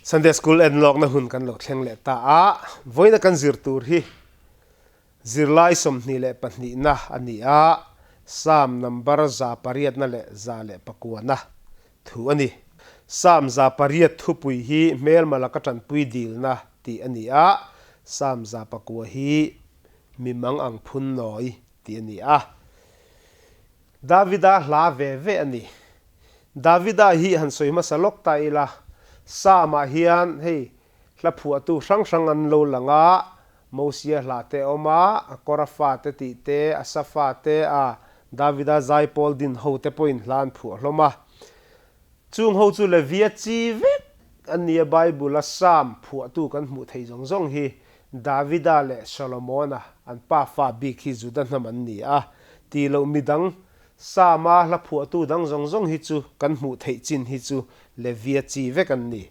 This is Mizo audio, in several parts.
Sunday School enlawkna hun kan lo thleng leh ta a, vawiina kan zir tur hi zirlai 22na a ni a, Psalm number 108na leh 109na thu a ni. Psalm 108 thupui hi hmelma laka tanpui dilna tih a ni a, Psalm 109 hi mimang ang phun nawi tih a ni a. Davida hla ve ve a ni. Davida hi han sawi hmasa lawk ta ila, Psalm-ah hian hei hla phuahtu hrang hrang an lo lang a, Mosia hla te a awm a, Kora fate tih te, Asafa te, a Davida zaipawl din ho te pawhin hla an phuah hlawm a. Chung ho chu Levia chi vek an ni a, Bible-a Psalm phuahtu kan hmuh theih zawng zawng hi Davida leh Solomona an pa fa bik hi Juda hnam an ni a, tih loh midang Psalm-a hla phuahtu dang zawng zawng hi chu kan hmuh theih chin hi chu Levia chi vek an ni.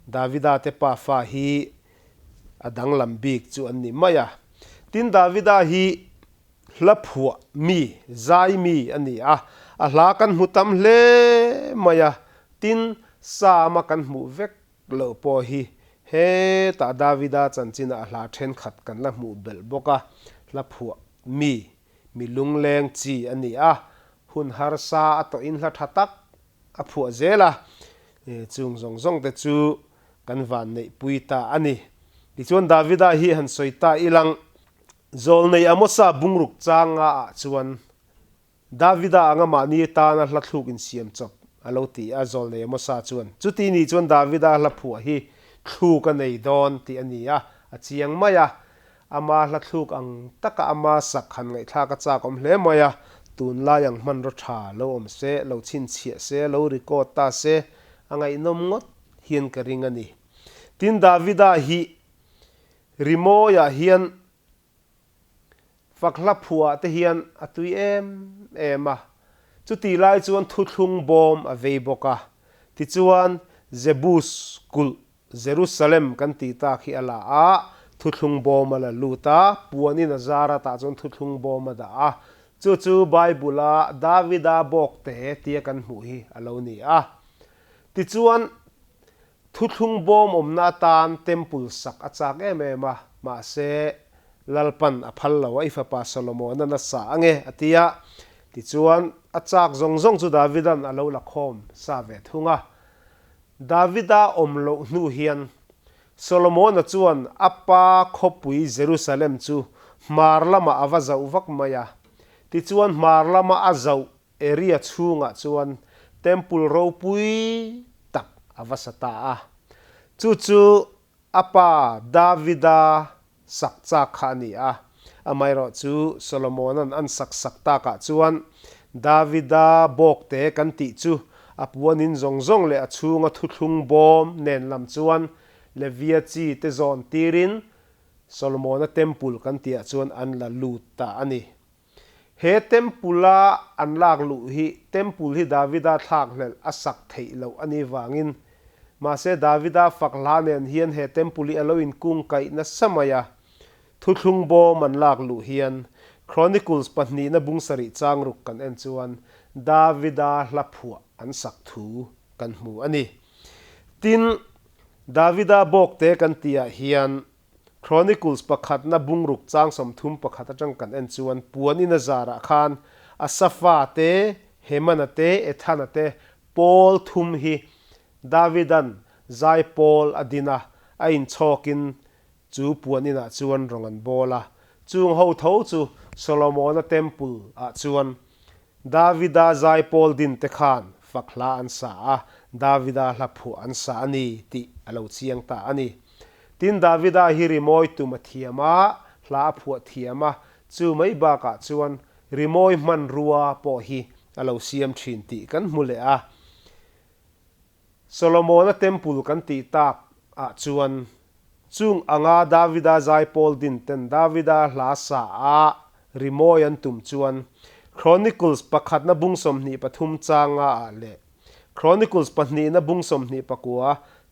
Davida te pa fa hi a danglam bik chu an ni mai a. Tin Davida hi hla phuah mi, zai mi a ni a, a hla kan hmu tam hle mai a, tin Psalm-a kan hmuh vek loh pawh hi hetah Davida chanchinah a hla thenkhat kan la hmuh belh bawk a, hla phuah mi, mi lungleng chi a ni a, hun harsa a tawhin hla tha tak a phuah zel a, chung zawng zawng te chu kan van neihpui ta a ni. Tichuan Davida hi han sawi ta ilang, Zawlnei Amosa bungruk changa ah chuan Davida anga mahni atana hla thluk insiam chawp a lo ti a, Zawlnei Amosa chuan, Chuti ni chuan Davida hla phuah hi thluk a nei dawn tih a ni a, a chiang mai a. Ama hla thluk ang taka ama sak han ngaihthlak a chak awm hle mai a, tunlai ang hmanraw tha lo awm se, lo chhinchhiah se, lo record ta se, a ngaihnawm ngawt hian ka ring a ni. Tin, Davida hi rimawiah hian Fak hla phuah te hian a tui em em a, chutih lai chuan thuthlung bawm a vei bawk a. Tichuan, Jebus kulh, Jerusalem kan tih tak hi a la a, thuthlung bawm a la lut a, puanin a zar a, tah chuan thuthlung bawm a dah a. Chu chu Bible-a Davida bawkte tia kan hmuh hi a lo ni a. Tichuan, Thuthlung bawm awmna atan Temple sak a chak em em a, mahse Lalpan a phal lo a, i fapa Solomon-a nasa ange a ti a. Tichuan, a chak zawng zawng chu Davida'n a lo la khawm sa ve thung a. Davida awm loh hnu hian Solomon-a chuan a pa khawpui Jerusalem chu hmar lamah a va zauh vak mai a. Tichuan, hmar lama a zauh Area chhungah chuan temple ropui tak a va sa ta a. Chu chu a pa Davida sak chak kha a ni a. Amaherawh chu Solomona'n an sak sak takah chuan Davida bawkte kan tih chu a puanin zawng zawng leh a chhunga thuthlung bawm nen lam chuan Levia chi te zawn tirin Solomona temple kan tihah chuan an la lut ta a ni. He Temple-a an lak luh hi Temple hi Davida thlakhlelh a sak theih loh a nih vangin, mahse Davida fak hla nen hian he Temple hi a lo inkungkaih nasa mai a. Thuthlung bawm an lak luh hian Chronicles pahnihna bung sarih chang ruk kan en chuan Davida hla phuah an sak thu kan hmu a ni. Tin, Davida bawkte kan tihah hian Chronicles pakhatna bungruk chang 31 atang kan en chuan puan in a zarah khan Asafa te, Hemana te, Ethana te pawl thum hi Davidan zai pawl a din a, a inchhawkin chu puan inah chuan rawng an bawl a. Chung ho tho chu Solomona Temple ah chuan Davida zai pawl din te khan fak hla an sa a, Davida hla phuah an sa a ni tih a lo chiang ta a ni. Tin, Davida hi rimawi tum a thiam a, hla a phuah thiam a, chu mai bakah chuan rimawi hmanrua pawh hi a lo siam thin tih kan hmu leh a. Solomona Temple kan tih tak ah chuan chung anga Davida zai pawl din ten Davida hla sa a rimawi an tum chuan Chronicles pakhatna bung 23 changa ah leh Chronicles pahnihna bung 29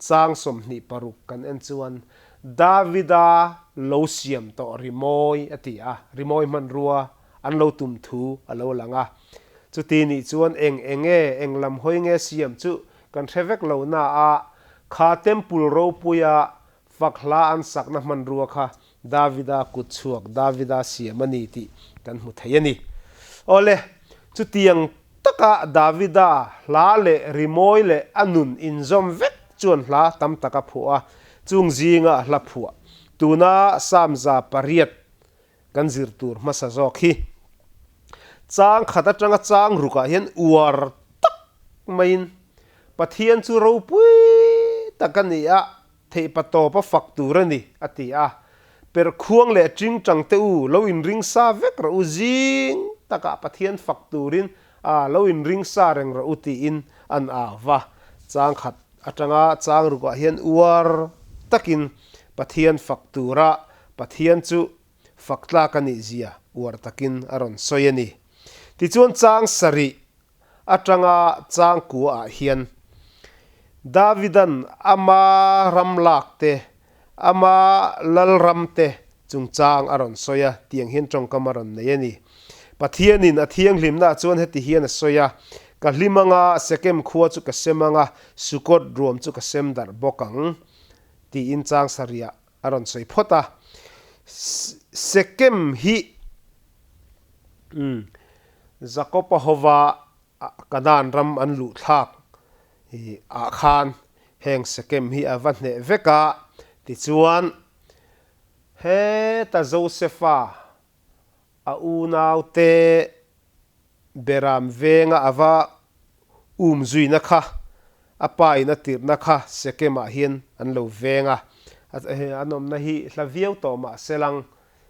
chang 26 kan en chuan Davida lo siam tawh rimawi a ti a, rimawi hmanrua an lo tum thu a lo lang a. Chuti nih chuan eng eng nge, eng lam hawi nge siam chu kan hre vek lo na a, Kha Temple ropuia fak hla an sakna hmanrua kha Davida kut chhuak, Davida siam a ni tih kan hmu thei a ni. Awle, chutiang taka Davida hla leh rimawi leh a nun inzawm vek chuan hla tam tak a phuah a, chung zinga hla phuah tuna Psalm 108 kan zir tur hmasa zawk hi chang khat atanga chang rukah hian uar tak maiin Pathian chu ropui tak a ni a, theihpa tawp a fak tur a ni, a ti a. Perhkhuang leh tingtang te u, lo inring sa vek rawh u, zing takah Pathian fak turin a lo inring sa reng rawh u tiin an au va. Chang khat atanga chang rukah hian uar takin Pathian fak tura Pathian chu fak tlak a nih zia uar takin a rawn sawi a ni. Tichuan chang sarih atanga changkua ah hian Davidan ama ram lak te, ama lal ram te chungchang a rawn sawi a, tiang hian tawngkam a rawn nei a ni. Pathianin a thianghlimna ah chuan heti hian a sawi a, Ka hlim anga Sekem khua chu ka sem anga, Sukot ruam chu ka sem darh bawk ang, tiin chang sarih ah a rawn sawi phawt a. Sekem hi Jakob-a hova Kanaan ram an luh thlak ah khan heng Sekem hi a va hneh vek a, tichuan heta Josefa a unaute Beram venga a va um zuina kha a pa in a tirhna kha Sekem-ah hian an lo veng a, an awmna hi hla viau tawh mah se lang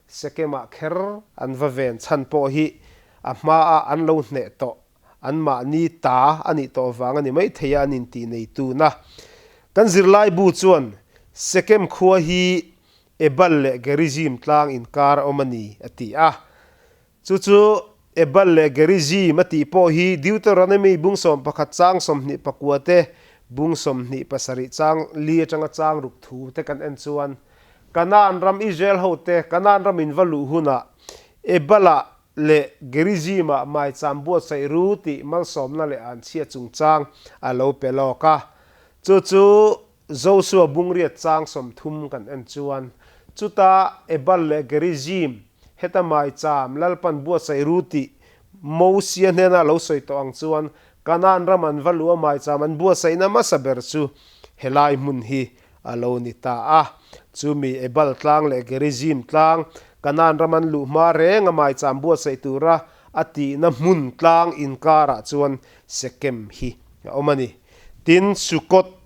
Sekem-ah kher an va ven chhan pawh hi a hmaah an lo hneh tawh, anmahni ta a nih tawh vang a ni maithei a an intih nei tun a. Kan zirlaibu chuan Sekem khua hi Ebal leh Gerizim tlang inkar a awm a ni a ti a. Chu chu Ebal leh Gerizim a tih pawh hi Deuteronomy bung 11 chang 29 te, bung 27 chang li atanga chang ruk thu te kan en chuan Kanaan ram Israel hote Kanaan ram in va luh hunah Ebal-ah leh Gerizim-ah maicham buatsaih ru tih malsawmna leh anchhia chungchang a lo pe lawk a. Chu chu Josua bungriat chang 30 kan en chuan chuta Ebal leh Gerizim heta maicham Lalpan buatsaih ru tih Mosia hnena lo sawi tawh ang chuan Kanaan ram an va luh a maicham an buatsaihna hmasa ber chu helai hmun hi a lo ni ta a. Chumi Ebal tlang leh Gerizim tlang Kanaan ram an luh hma reng a maicham buatsaih tura a tihna hmun tlang inkarah chuan Sekem hi a awm a ni. Tin, Sukot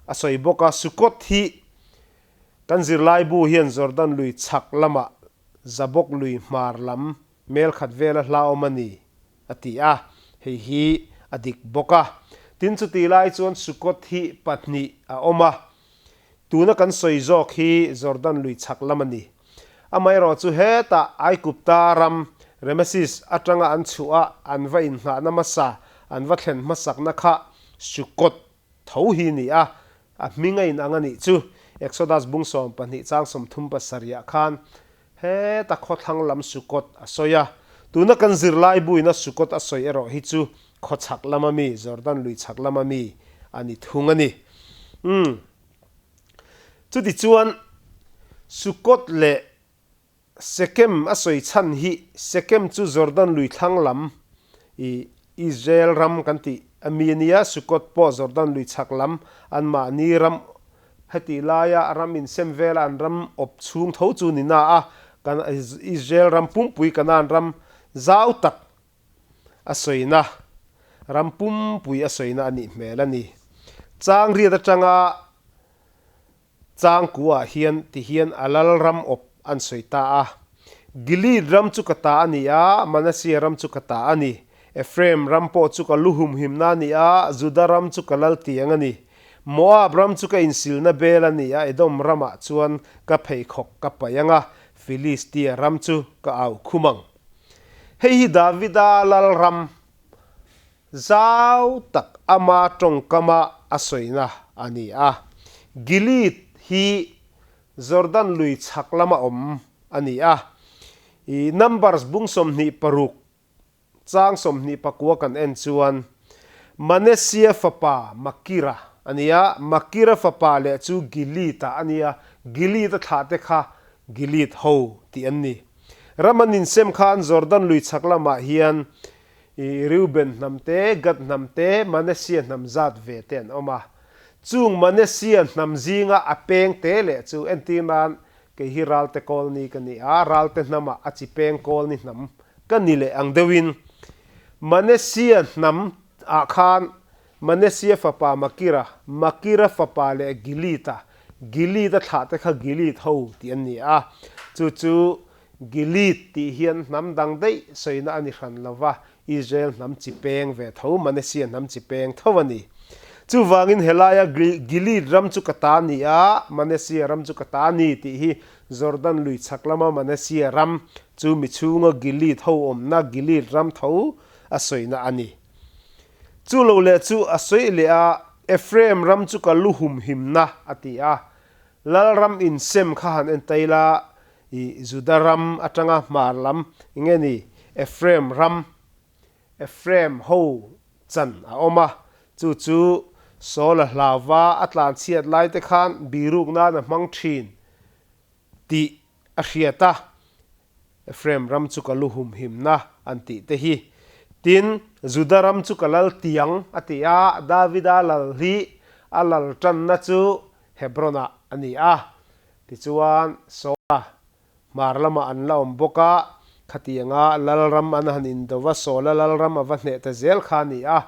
a sawi bawk a, Sukot hi kan zirlaibu hian Jordan lui chhak lamah Jabok lui hmar lam mel khat vela hla awm a ni a ti a, hei hi a dik bawk a. Tin, chuti lai chuan Sukot hi pahnih a awm a, tuna kan sawi zawk hi Jordan lui chhak lam a ni. Amaherawhchu hetah Aigupta ram Rameses atanga an chhuah a an va inngahna hmasa, an va thlen hmasakna kha Sukkot tho hi ni a, a hming a inang a nih chu. Exodus bung 12 chang 37 ah khan heta khawthlang lam Sukkot a sawi a. Tuna kan zirlai buina Sukkot a sawi erawh hi chu khawchhak lama mi, Jordan lui chhak lama mi a ni thung a ni. Umm. Chutichuan, Sukkot leh Sekem a sawi chhan hi Sekem chu Jordan lui thlang lam i Israel ram kan tih a mi a nia, Sukkot pawh Jordan lui chhak lam anmahni ram hetih laia ram insem vela an ram awp chhung tho chu ni na a, kan Israel ram pumpui Kanaan ram zau tak a sawina, ram pumpui a sawina a nih hmel a ni. Chang riat atanga chang kuah hian ti hian a lal ram awp an sawi ta a. Gilead ram chu ka ta a ni a, Manasseh ram chu ka ta a ni. Ephraim ram pawh chu ka lu humhimna a ni a, Juda ram chu ka lal tiang a ni. Moab ram chu ka insilna bel a ni a, Edom ramah chuan ka pheikhawk ka paih ang a, Philistia ram chu ka au khum ang. Hei hi Davida lalram zau tak ama tawngkama a sawina a ni a. Gilead hi Jordan lui chhak lama awm a ni a. I Numbers bung 26 chang 29 kan en chuan Manasseh fapa Makira. a ni a, Makira fapa leh chu Gilead-a a ni a, Gilead-a thlahte kha Gilead ho tih an ni. Ram an insem khan Jordan lui chhak lamah hian Reuben hnam te, Gad hnam te, Manasseh hnam zat ve te an awm a. Chung Manasseh hnam zinga a peng te leh chu entir nan kei hi Ralte Kawlni ka ni a, Ralte hnamah a chi peng Kawlni hnam ka ni leh ang deuhin Manasseh hnam ah khan Manasseh fapa Makira, Makira fapa leh Gilead-a, Gilead-a thlahte kha Gilead ho tih an ni a, chu chu Gilead tih hian hnam dang daih sawina a ni hran lo va, Israel hnam chi peng ve tho, Manasseh hnam chi peng tho a ni. Chuvangin helaia Gilead ram chu ka ta ni a, Manasseh ram chu ka ta ni tih hi Jordan lui chhak lama Manasseh ram chu mi chhunga Gilead ho awmna Gilead ram tho a sawina a ni. Chu lo leh chu a sawi leh a, Ephraim ram chu ka lu humhimna, a ti a. Lalram insem kha han en ta ila, i Juda ram atanga hmar lam nge ni Ephraim ram, Ephraim ho chan a awm a, chu chu Saul-a hlauva a tlanchhiat laite khan biruk nan a hmang thin tih a hriat a, Ephraim ram chu ka lu humhimna an tih te hi. Tin, Juda ram chu ka lal tiang a ti a, Davida lal hi a lal tanna chu Hebron-ah a ni a. Tichuan, Saula hmar lamah an la awm bawk a, khatianga lalram an han indo va, Saula lalram a va hneh ta zel kha a ni a.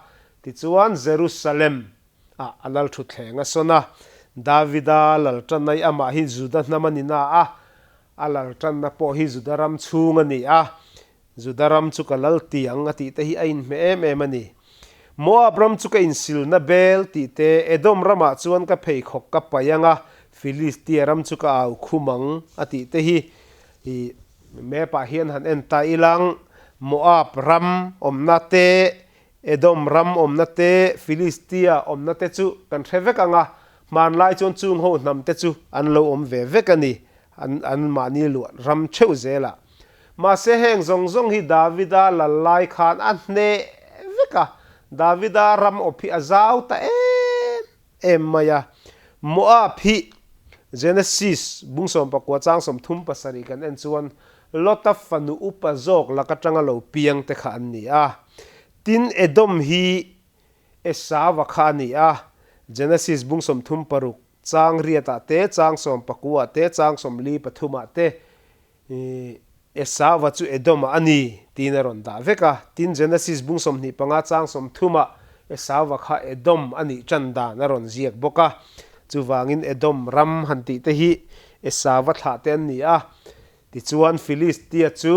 Tichuan, Jerusalem ah a lal thutthleng a sawn a, Davida lal tanna hi amah hi Juda hnam a ni na a, a lal tanna pawh hi Juda ram chhung a ni a, Juda ram chu ka lal tiang a tih te hi a inhmeh em em a ni. Moab ram chu ka insilna bel tih te, Edom ramah chuan ka pheikhawk ka paih ang a, Filistia ram chu ka au khum ang a tih te hi i map ah hian han en ta ilang, Moab ram awmna te, Edom ram awmna te, Filistia awmna te chu kan hre vek ang a, hmanlai chuan chung ho hnam te chu an lo awm ve vek a ni, an an mahni luah ram theuh zelah. Mahse heng zawng zawng hi Davida lal lai khan a hneh vek a, Davida ram awp hi a zau ta em em mai a. Moab hi Genesis bung 19 chang 37 kan en chuan Lota fanu upa zawk lak atanga lo piang te kha an ni a. Tin, Edom hi Esauva kha a ni a, Genesis bung 36 chang riatah te, chang 19 ah te, chang 43 ah te Esauva chu Edom-ah a ni tiin a rawn dah vek a. Tin, Genesis bung 25 chang 30 ah Esauva kha Edom a nih tan dan a rawn ziak bawk a. Chuvangin Edom ram han tih te hi Esauva thlah te an ni a. Tichuan, Filistia chu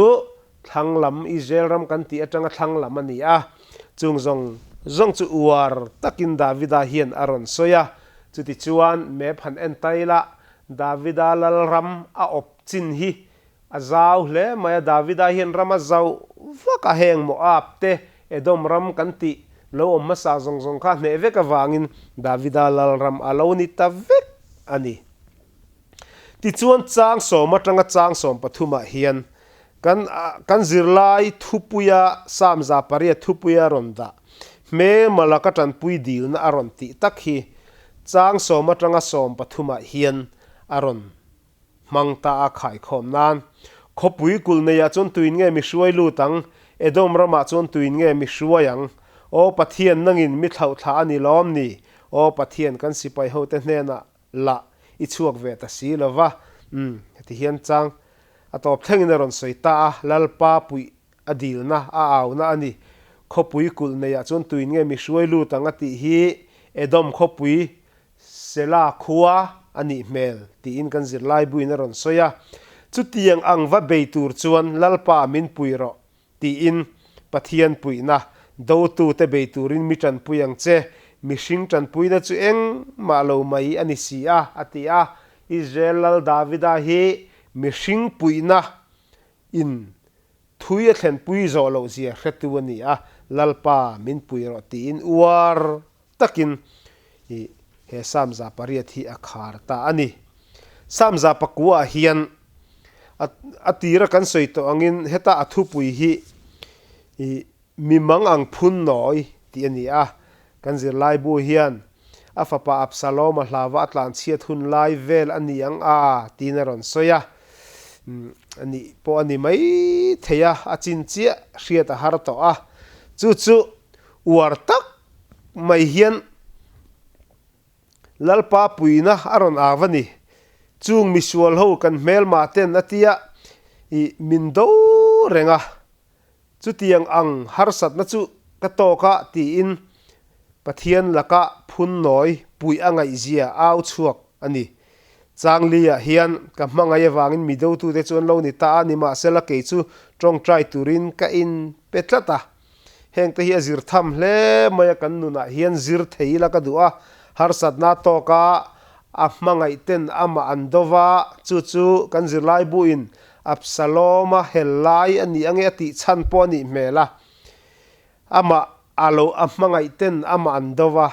thlang lam, Israel ram kan tih atanga thlang lam a ni a. Chung zawng zawng chu uar takin Davida hian a rawn sawi a. Chutichuan, map han en ta ila, Davida lalram a awp chin hi a zau hle mai a. Davida hian ram a zauh vak a, heng Moab te, Edom ram kan tih lo awm hmasa zawng zawng kha hneh vek avangin Davida lalram a lo ni ta vek a ni. Tichuan chang sawm atanga chang sawm pathumah hian kan kan zirlai thupuia Psalm 108 thupuia rawn dah hmelma laka tanpui dilna a rawn tih tak hi chang sawm atanga sawm pathumah hian a rawn hmang ta a khaikhawm nan. Khawpui kulh neiah chuan tuin nge mi hruai lut ang? Edom ramah chuan tuin nge mi hruai ang? Aw Pathian nangin mi thlauhthla a ni lawm ni? Aw Pathian kan sipai hote hnenah lah i chhuak ve ta si lo va. Umm, heti hian chang a tawp thlengin a rawn sawi ta a, Lalpa puih a dilna, a auna a ni. Khawpui kulh neiah chuan tuin nge mi hruai lut ang a tih hi Edom khawpui Sela khua a nih hmel tiin kan zirlai buin a rawn sawi a. Chutiang ang va bei tur chuan Lalpa min pui rawh Tiin Pathian puihna dotute bei turin mi tanpui ang che, mihring tanpuina chu engmah lo mai a ni si a, a ti a. Israel Lal Davida hi mihring puihna in thui a thlenpui zawh loh zia hretu a ni a, Lalpa min pui rawh tiin uar takin i he Psalm 108 hi a khar ta a ni. Psalm 109 ah hian a a tira kan sawi tawh angin heta a thupui hi i mi mang ang phun nawi tih a ni a. Kan zirlaibu hian A fapa Absalom-a hlava a tlanchhiat hun lai vel a ni ang a, tiin a rawn sawi a. A nih pawh a ni mai thei a, a chin chiah hriat a har tawh a. Chu chu uar tak mai hian Lalpa puina a rawn au a ni. Chung misual ho kan hmelma ten a tia i min do reng a. Chutiang ang harsatna chu ka tawk a tiin Pathian laka phun nawi puih a ngaihzia au chhuak a ni. Changli-ah hian ka hmangaih avangin mi dotute chu an lo ni ta a, nimahsela kei chu tawngtai turin ka inpe tlat a. Hengte hi a zir tham hle mai a, kan nunah hian zir thei ila ka duh a, harsatna tawka a hmangaih ten amah an do va, chu chu kan zirlaibuin Absalom-a hel lai a ni ange a tih chhan pawh a nih hmel a, amah a lo a hmangaih ten amah an do va,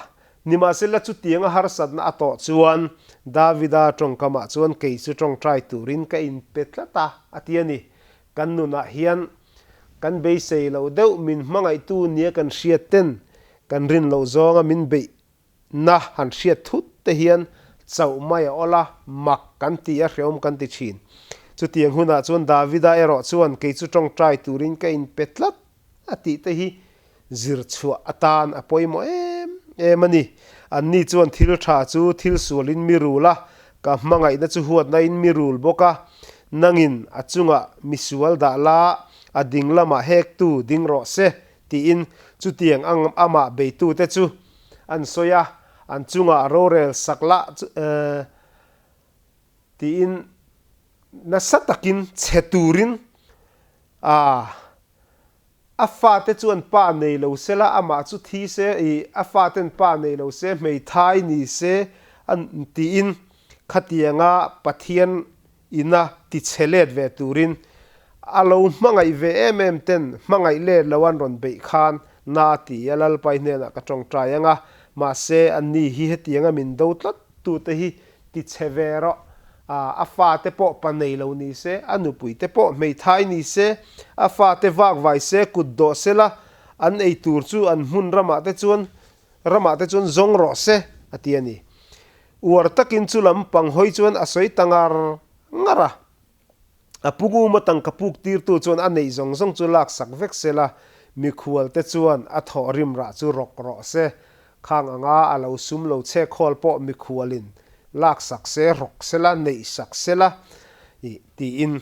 nimahsela chutianga harsatna a tawh chuan Davida tawngkamah chuan kei chu tawngtai turin ka inpe tlat a, a ti a ni. Kan nunah hian kan beisei loh deuh min hmangaihtu nia kan hriat ten kan rin loh zawnga min beih Na han hriat thut te hian chauh mai a awl a, mak kan ti a, hreawm kan ti thin. Chutiang hunah chuan Davida erawh chuan kei chu tawngtai turin ka inpe tlat a tih te hi zir chhuah atan a pawimawh em em a ni. Anni chuan thil tha chu thil sualin mi rul a, ka hmangaihna chu huatnain mi rul bawk a, nangin a chungah misual dah la, a ding lamah hektu ding rawh se tiin chutiang ang amah beitute chu an sawi a, an chungah rorel sak lah chu tiin nasa takin chhe turin a a fate chuan pa nei lo se la, amah chu thi se, ih a faten pa nei lo se, hmeithai ni se an tiin khatianga Pathian ina tichhe let ve turin a lo hmangaih ve em em ten hmangaih let lo an rawn beih khan na ti a Lalpai hnenah ka tawngtai ang a, mahse anni hi hetianga min do tlat tute hi tichhe ve rawh, a fate pawh pa nei lo ni se, a nupui te pawh hmeithai ni se, a fate vak vai se, kut dawh se la, an ei tur chu an hmun ramah te chuan ramah te chuan zawng rawh se a ti a ni. Uar takin chu lam pang hawi chuan a sawi ta ngar ngar a. A punguma tangka puk tirtu chuan a neih zawng zawng chu lak sak vek se la, mikhual te chuan a thawh rim rah chu rawk rawh se. Khang anga a lo sum lo che khawl pawh mikhualin lak sak se, rawk se la, neih sak se la ih tiin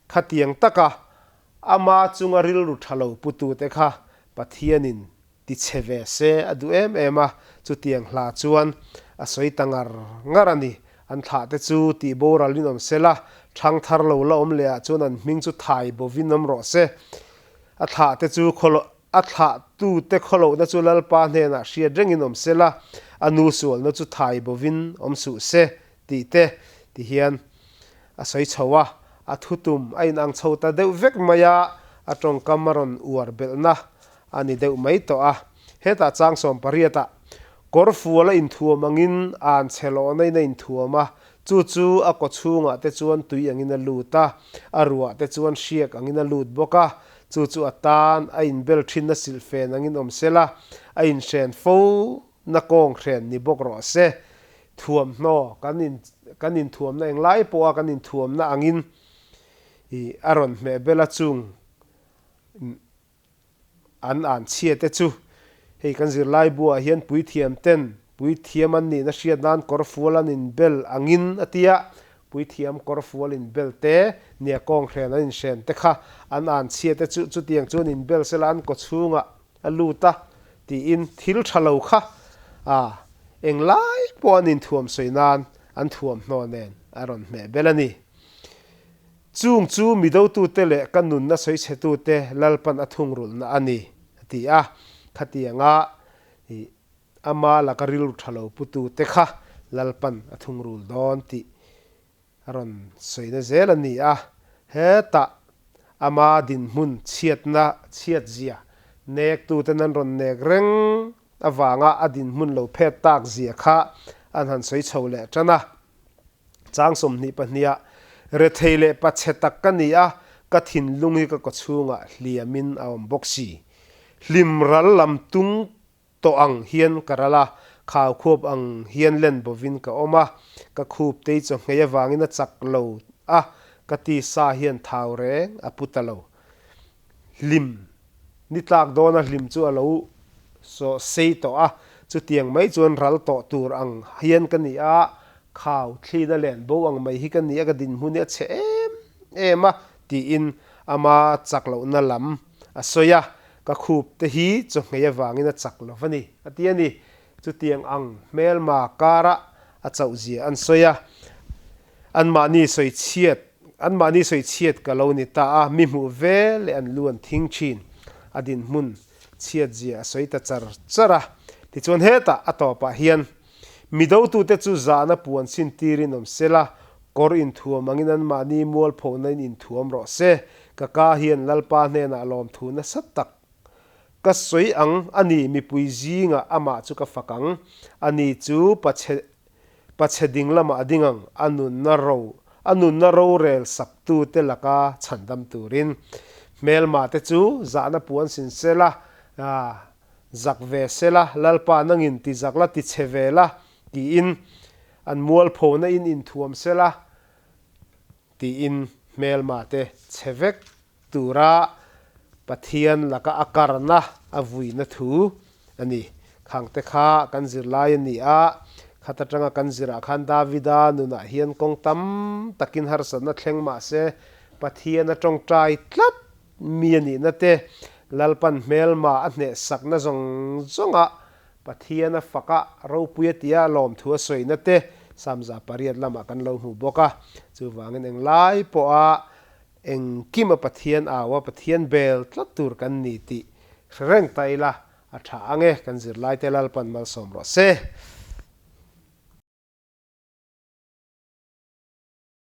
khatiang taka ama chunga rilru tha lo putute kha Pathianin Ti chhe ve se a duh em em a, chutiang hla chuan a sawi ta ngar ngar a ni. An thlah te chu tih boral in awm se la, thang thar lo la awm leh ah chuan an hming chu thai bovin awm rawh se. A thlah te chu khaw a thlah tu te khawlohna chu Lalpa hnenah hriat rengin awm se la, a nu sualna chu thai bovin awm suh se tih te ti hian a sawi chho a, a thutum a inang chho ta deuh vek mai a, a tawngkam a rawn uar belhna a ni deuh mai tawh a. Hetah chang 18 ah kawr fual a inthuam angin an chhe lawhna in a inthuam a, chu chu a kaw chhungah te chuan tui angin a lut a, a ruah te chuan hriak angin a lut bawk a, chu chu a tan a inbel thinna silhfen angin awm sela, a inhren fo na kawng hren ni bawk rawh se. Thuamhnaw kan in kan inthuamna englai pawha kan inthuamna angin ih a rawn hmeh bel a chung An an chhia te chu hei kan zirlai buah hian puithiam ten puithiam an nihna hriat nan kawr fual an inbel angin a tia, puithiam kawr fual inbel te, nia kawng hren an inhren te kha an an chhia te chu chutiang chuan inbel sela an kaw chhungah a lut a tiin thil tha lo kha a englai pawh an inthuam sawi nan an thuamhnaw nen a rawn hmeh bel a ni. Chung chu mi dotute leh ka nunna sawichhetute Lalpan a thungrulhna a ni, a ti a. Khatianga i ama laka rilru tha lo putute kha Lalpan a thungrul dawn tih a rawn sawina zel a ni a. Hetah ama dinhmun chhiatna chhiatzia nektuten an rawn nek reng avanga a dinhmun lo phet tak zia kha an han sawi chho leh tan a. Chang 22 ah, Rethei leh pachhe tak ka ni a, ka thinlung hi ka kawchhungah hliamin a awm bawk si. Hlim ral lam tung tawh ang hian ka ral a, Khau khuap ang hian len bovin ka awm a, ka khup tei chaw nghei avangin a chak lo a, ka tisa hian thau reng a pu ta lo. Hlim ni tlak dawna hlim chu a lo saw sei tawh a, chutiang mai chuan ral tawh tur ang hian ka ni a, khau thlina len bo ang mai hi ka ni a, ka dinhmun hi a chhe em em a, tiin ama chak lohna lam a sawi a, ka khup te hi chaw nghei avangin a chak lo va ni, a ti a ni. Chutiang ang hmelma karah a chauhzia an sawi a, anmahni sawi chhiat anmahni sawi chhiat ka lo ni ta a, mi hmuh ve leh an lu an thing thin, a dinhmun chhiatzia a sawi ta char char a. Tichuan hetah a tawpah hian mi dotute chu zahna puan sin tirin awm sela, kawr inthuam angin anmahni mualphona in inthuam rawh se, ka ka hian Lalpa hnenah lawmthu nasa tak Ka sawi ang a ni, mipui zingah amah chu ka fak ang. Ani chu pachhe pachhe ding lamah a ding ang, a nunna ro a nunna rorel saktute laka chhandam turin. Hmelma te chu zahna puan sin sela, zak ve sela, Lalpa nangin ti zak la ti chhe ve la, tiin an mualphona in inthuam sela, tiin hmelma te chhe vek tura Pathian laka a karna a vuina thu a ni. Khangte kha kan zirlai a ni a, khat atanga kan zirah khan Davida nunah hian kawng tam takin harsatna thleng mah se Pathian a tawngtai tlat mi a nihna te, Lalpan hmelma a hnehsakna zawng zawngah Pathian a fak a, ropui a tia lawmthu a sawina te Samza pariat lamah kan lo hmu bawk a. Chuvangin englai pawha engkima Pathian au a, Pathian bel tlat tur kan ni tih hre reng ta ila a tha ang e, kan zirlaite Lalpan malsawm rawh se.